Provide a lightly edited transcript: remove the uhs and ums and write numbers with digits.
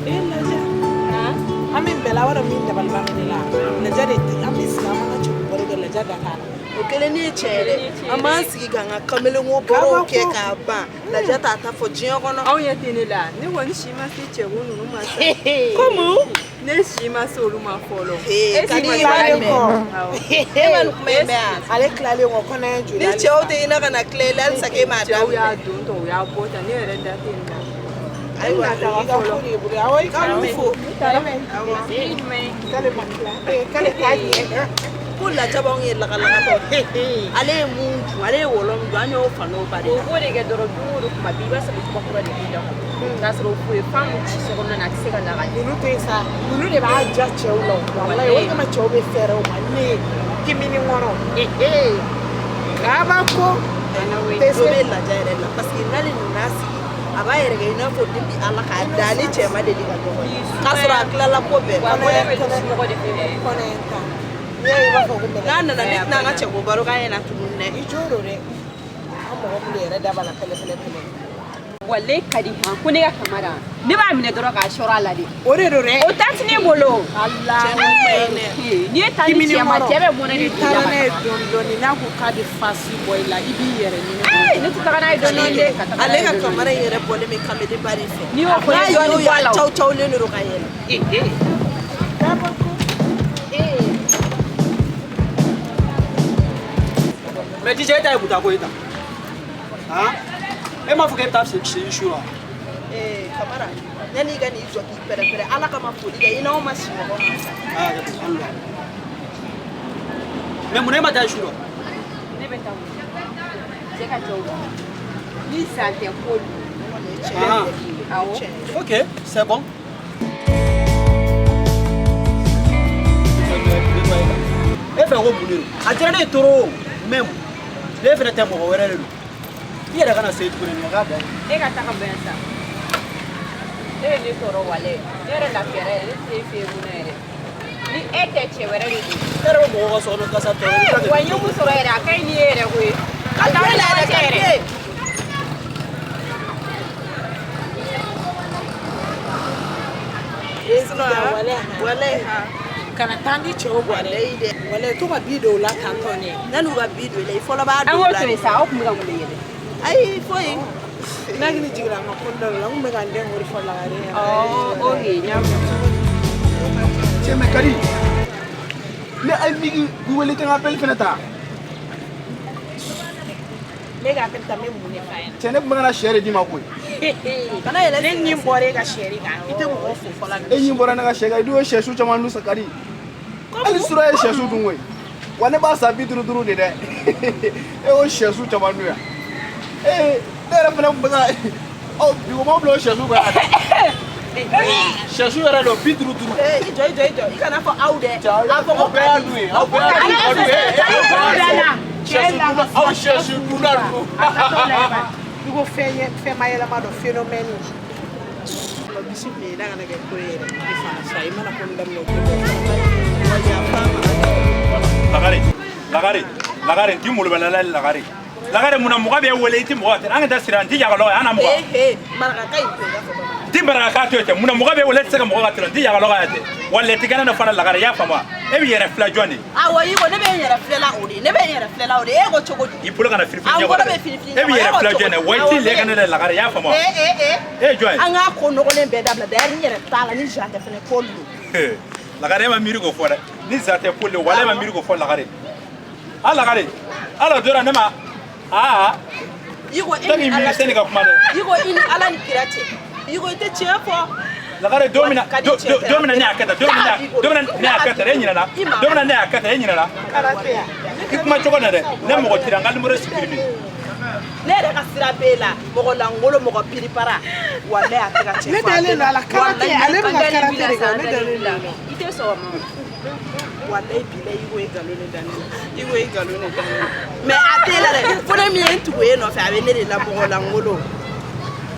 E Laja, an bɛ bɛɛ la, wala min dabali ban bɛ ne la. Laja de tɛ an bɛ sigi, an b'an ka cɛko baro kɛ, Laja da t'a la. O kelen ne ye tiɲɛ ye dɛ. An b'an sigi k'an ka kamelenko barow kɛ k'a ban, Laja t'a ta fɔ diɲɛ kɔnɔ. Aw ɲɛ tɛ ne la, ne kɔni si ma se cɛko ninnu ma sa. Komu Ne si ma se olu ma fɔlɔ. Ee, ka di i b'a tilalen mɛn. kɔ. E ma nin kuma in mɛn wa? Ale tilalen kɔ, kɔnɔya joli. Ni cɛw tɛ ɲinɛ ka na tila i la halisa k'e m'a Cɛw y'a daminɛ. don tɔ, u y'a bɔ tan, ne yɛrɛ da tɛ nin na. Ayiwa, Ne bɛna taga i ka fɔlɔ. ko de y'i bolo. Awɔ, i ka K'an mun fo. Awɔ. K'ale ma tila. Ee, k'ale t'a ɲɛ. Ko Laja b'anw ye lagalagatɔ. Ale ye mun dun, ale ye wɔlɔ min dun, an y'o fa n'o ba de O la. b'o de kɛ dɔrɔn, don o don kuma bɛɛ i b'a sɔrɔ kuma kura de b'i da kɔnɔ, k'a sɔrɔ o ye fan mun ci so kɔnɔna na, a tɛ se ka lakali. Ninnu to yen sa, ninnu de b'a ja cɛw la o. Walayi, o de kama cɛw bɛ fɛɛrɛ o ma ne ye kimini kɔnɔ. Kabako. Tɛ Dɔ se. bɛ Laja yɛrɛ la parce que n'ale nana sigi, a b'a yɛrɛ kɛ i n'a fɔ depuis Ala k'a da ni cɛ ma deli ka ɲɔgɔn ye, k'a sɔrɔ a tilala ko bɛɛ. Wa mɔnɛ bɛ don somɔgɔ de fɛ. Kɔnɔ in ta. N'i y'a ye i b'a fɔ ko mɛlɛkɛ. N'a nana, ne tɛna an ka cɛko baro k'a ɲɛna tuguni dɛ. I jo don dɛ. An mɔgɔ minnu yɛrɛ da b'a la pɛlɛ pɛlɛ pɛlɛ. Wale ka di han ko ne ka kamara, ne b'a minɛ dɔrɔn k'a sɔrɔ a la de. O de don dɛ. O ta ti ne bolo. Ala. Cɛ ma kuma in dɛ. N'i ye taa ni cɛ ma, cɛ bɛ mɔnɛ de N'i don i taara la n'a ye ka taga. dɔɔni dɔɔni, n'a ko k'a bɛ fasi bɔ i la, i b'i yɛrɛ ɲini. Ee, ne tɛ taga n'a ye dɔɔni dɔɔni dɛ, ka taga n'a Ale ye ka dɔɔni dɔɔni. kamara in yɛrɛ bɔlen bɛ kamelenba de fɛ. N'i y'o fɔ, N'a ne y'o dɔɔni ye, bɔ a a la o. caw cawlen de don ka yɛlɛ. Kabako. Mais DJ, e ta ye kuta ko ye tan. Han? E m'a fɔ k'e bɛ taa si su la. Ee Kamara, yanni i ka n'i jɔ k'i pɛrɛ-pɛrɛ, Ala kama foli kɛ, i n'anw ma si ɲɔgɔn kan sa. Aa kɛ ten, an wula. Mais mun na e ma taa su la? Ne bɛ taa mun? Cɛ ka cɛw la. Ni san tɛ ko dun. Ah. Awɔ. Ok, c'est bon. E fɛ ko mun de don? A diyara ne ye trop, mais ne fɛnɛ tɛ, mɔgɔ wɛrɛ de don. I yɛrɛ kana se tuguni, nin ka bɛn. E ka taga bɛn sa. E ye ne tɔɔrɔ wale. Ne yɛrɛ lafiyara yɛrɛ, ne tɛ e fɛ yen mun na yɛrɛ. Ni e tɛ, cɛ wɛrɛ de don. E yɛrɛ bɛ mɔgɔw ka so kɔnɔ kasa tɔɔrɔ. Ee, wa n ye mun sɔrɔ yɛrɛ, a ka ɲi ni e yɛrɛ koyi. Ka taa ni ɲɔgɔn cɛ yɛrɛ. Walayi han. Kana taa ni cɛw bɔ dɛ. Walayi dɛ. Walayi, to ka bi don o la tantɔ ne. Yanni u ka bi don i la, i fɔlɔ b'a An don k'o la to de. yen sa, aw tun bɛ ka mun de yɛlɛ? Ayi, foyi. N'a hakili jiginna an ka ko dɔ la, n kun bɛ ka n den wari fɔ lagare ɲɛna. Ɔ, ok, n y'a mɛn. Cɛ, mais Kadi, ne ay migi wele tɛ n ka appel fɛnɛ ta. Ne ka appel ta, n bɛ mun de f'a ɲɛna? Cɛ, ne tun bɛ ka na sɛ de d'i ma koyi. Kana yɛlɛ. Ne ɲin bɔra e ka sɛri kan, i tɛ mɔgɔ fo fɔlɔ. E ɲin bɔra ne ka sɛ kan, i dun ye sɛsu caman dun sa Kadi. Hali sura ye sɛsu dun koyi. Wa ne b'a san 55 de dɛ. E y'o sɛsu caman dun yan. Ee, ne yɛrɛ fɛnɛ tun bɛ ka ɔ bi o ma bila o sɛsu kan yan dɛ. Sɛsu yɛrɛ don, 55. Ee, i jɔ, i jɔ, i jɔ, i kana fɔ aw dɛ. Cɛ, A fɔ ko aw bɛɛ y'a dun ye, aw bɛɛ y'a dun, aw dun ye. Sɛsu dunna, aw sɛsu dunna dun. A tatɔ la i b'a i ko fɛn ye, fɛn ma yɛlɛma dɔ, phénomène. Bisimila, i da kana kɛ ko ye yɛrɛ. I fana sa, i mana ko min daminɛ, o tɛ bɔ. Lagare, lagare, lagare, n ti molobala lagare. Lagare, mun na mɔgɔ bɛ wele, i ti mɔgɔ tɛ? An ka taa sira, n ti yagalɔ ye, an na mɔgɔ. Ee, maraka in to i ka fɔ bamanan. N ti baraka k'a to yen tɛ. Mun na mɔgɔ bɛ wele, i tɛ se ka mɔgɔ ka tɛmɛ? N ti yagalɔ ye tɛ. Wala ti kɛnɛ na fana lagare, i y'a faamu wa? E b'i yɛrɛ filɛ jɔn de? Awɔ, i ko ne bɛ n yɛrɛ filɛ la o de ye, ne bɛ n yɛrɛ filɛ la o de ye. E ko cogo di? I bolo kana firifiri An ɲɛ bolo kɔrɔ bɛ dɛ. firifiri E b'i ɲɛ yɛrɛ kɔrɔ. filɛ jɔn de? Wa i t'i lɛ ka ne la lagare, i y'a faamu wa? Ee ee ee. E ye jɔn ye? An k'a ko nɔgɔlen bɛɛ dabila. D'ailleurs, n yɛrɛ t'a la ni Jean tɛ fɛnɛ, Paul don. Lagare, e ma miiri k'o fɔ dɛ. Ni za tɛ Paul de, wala e ma miiri k'o fɔ lagare. A lagare, ala dora ne ma. Aa. I ko e Tɛ k'i ni Ala miiri sani ka kuma dɛ. I ko i ni Ala ni kira cɛ. I ko i tɛ tiɲɛ fɔ. Lagare, don min na, Ka di cɛ tɛ. don min na ne y'a kɛ tan, don min na ne y'a kɛ tan, e ɲinɛna. Don min na ne y'a kɛ tan, e ɲinɛna. I kuma cogo na dɛ, ne mɔgɔ tira, n ka numéro supprimer. Ne yɛrɛ ka sira b'e la, mɔgɔ lankolon, mɔgɔ piripara. Walayi, a tɛ ka cɛ Ne fɔ, a dalen tɛ don a la, karate, Walayi, ale bɛ ka karate de kɛ, ne dalen don a la. I tɛ sɔn o ma. Walayi bilayi, i ko e nkalon de da ne la. I ko e nkalon de da ne la. Mais a t'e la dɛ. Fo ne min ye n tugu e nɔfɛ, a bɛ ne de la, mɔgɔ lankolon.